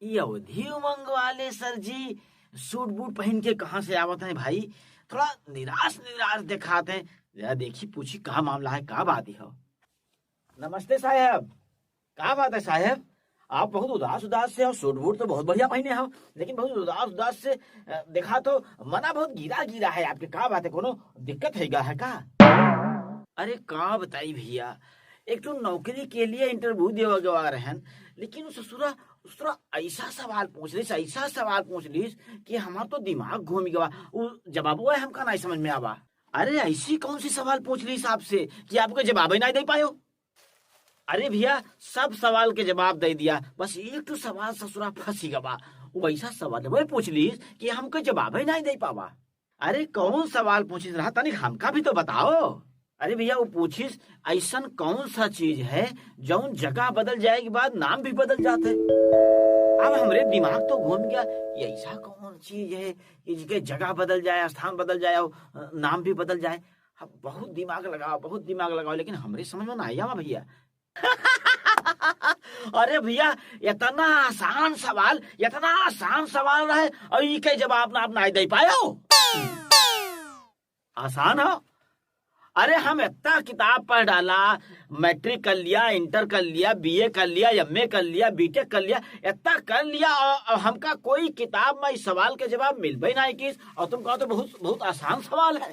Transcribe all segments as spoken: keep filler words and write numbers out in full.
ये अवधी उमंग वाले सर जी सूट बूट पहन के कहाँ से आवत हैं भाई? थोड़ा निराश निराश दिखाते हैं। जरा देखी पूछी का मामला है, का बात है? नमस्ते साहब। का बात है साहब, आप बहुत उदास उदास से हो, सूट बूट तो बहुत बढ़िया पहने हो, लेकिन बहुत उदास उदास से, अ, देखा तो मना बहुत गिरा गिरा है आपके। का बात है, कोनो दिक्कत है गा है का? अरे का बताई भैया, एक ठो नौकरी के लिए इंटरव्यू देवा गवा रहन, लेकिन उ ससुरा, उ ससुरा ऐसा सवाल पूछ लिस, ऐसा सवाल पूछ लिस कि हमार तो दिमाग घूम गवा। उ जवाबो है हमका नहीं समझ में आवा। अरे ऐसी कौन सी सवाल पूछ लिस आपसे कि आपको जवाब ही नहीं दे पायो? अरे भैया, सब सवाल के जवाब दे दिया, बस एक ठो सवाल ससुरा फंसी गवा। वो ऐसा सवाल वही पूछ लिस कि हमको जवाब ही नहीं दे पावा। अरे कौन सवाल पूछिस रहा, तनिक हमका भी तो बताओ। अरे भैया, वो पूछिस, ऐसन कौन सा चीज है जौन जगह बदल जाए के बाद नाम भी बदल जात है? अब हमरे दिमाग तो घूम गया, ये ऐसा कौन चीज है कि जिसके जगह बदल जाए, स्थान बदल जाए और, अ, नाम भी बदल जाए? अब बहुत दिमाग लगाओ, बहुत दिमाग लगाओ, लेकिन हमरे समझ में ना आया भैया। अरे भैया, इतना आसान सवाल, इतना आसान सवाल रहे और ई के जवाब ना आप ना दे पायो। आसान हो? अरे हम इतना किताब पढ़ डाला, मैट्रिक कर लिया, इंटर कर लिया, बीए कर लिया, एमए कर लिया, बीटेक कर लिया, इतना कर लिया और, और हमका कोई किताब में इस सवाल के जवाब मिलबे नहीं किस, और तुम कहो तो बहुत, बहुत आसान सवाल है।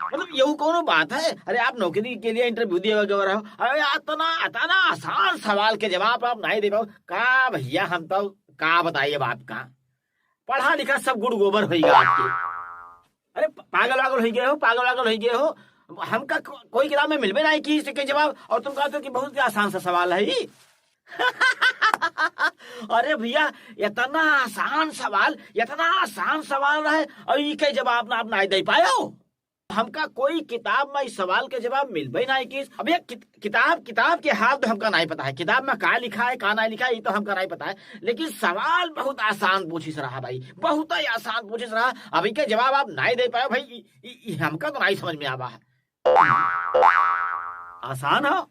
मतलब यहू कोनो बात है? अरे आप नौकरी के लिए इंटरव्यू दिए गए रहो, अरे इतना, इतना आसान सवाल के जवाब आप नहीं दे पाओ। का भैया, हम तो का बताइए अब आपका, पढ़ा लिखा सब गुड़ गोबर होइगा आपके। अरे प-, पागल वागल हो गए हो, पागल वागल हो गए हो। हमका को-, कोई किताब में मिलबे नहीं किस इसके जवाब, और तुम कहते हो कि बहुत ही आसान सा सवाल है ई। अरे भैया, इतना आसान सवाल, इतना आसान सवाल रहे और ई के जवाब ना आप ना दे पायो। हमका कोई किताब में इस सवाल के जवाब मिलबे नहीं किस। अब ये कित-, किताब, किताब के हाल तो हमका नहीं पता है, किताब में का लिखा है, का नहीं लिखा है, ये तो हमका नहीं पता है, लेकिन सवाल बहुत आसान पूछिस रहा भाई, बहुत ही आसान पूछिस रहा। अभी के जवाब आप नहीं दे पाए भाई, ई, ई, ई हमका तो नहीं समझ में आवा है। आसान हो?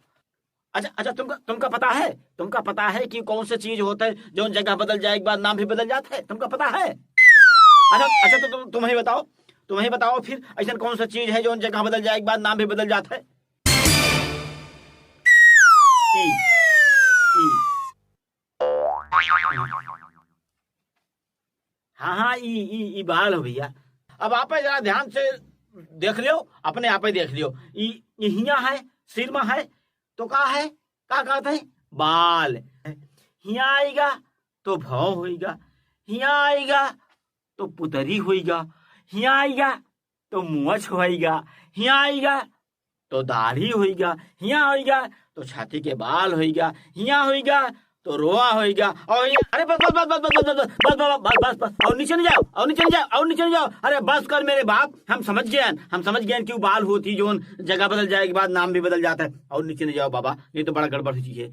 अच्छा, अच्छा, तुमका, तुमका पता है, तुमका पता है कि कौन सा चीज होता है जो जगह बदल जाए के बाद नाम भी बदल जाता है? तुमका पता है? अच्छा, अच्छा, तो तुम, तुम ही बताओ, तुम ही बताओ फिर, ऐसा कौन सा चीज है जो जगह बदल जाए के बाद नाम भी बदल जाता है? ई, ई। हाँ, हाँ, ई, ई, ई बाल हो भैया। अब आप जरा ध्यान से देख लियो, अपने आप ही देख लियो। ई, ई हिया है, सिर में है, तो का है? का कहत है? बाल। हिया आइगा तो भौं होइगा, हिया आइगा तो पुतरी होइगा, हिया आइगा तो मुँछ होइगा, हिया आइगा तो दाढ़ी होइगा, हिया होइगा तो छाती के बाल होइगा, हिया होइगा तो रोआ होइगा, और हिया, अरे बस, बस, बस, और नीचे नहीं जाओ, और नीचे नहीं जाओ, और नीचे नहीं जाओ। अरे बस कर मेरे बाप, हम समझ गए हैं, हम समझ गए हैं कि वो बाल होती जोन जगह बदल जाए के बाद नाम भी बदल जाता है। और नीचे नहीं जाओ बाबा, नहीं तो बड़ा गड़बड़ हो चीज है।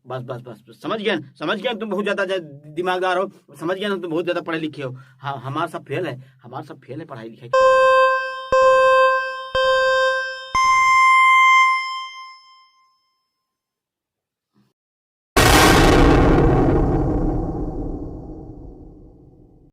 बस, बस, बस, बस, समझ गए, समझ गए, तुम बहुत ज्यादा ज-, दिमागदार हो, समझ गए, तुम बहुत ज्यादा पढ़े लिखे हो। हाँ, हमार सब फेल है, हमार सब फेल है पढ़ाई लिखाई।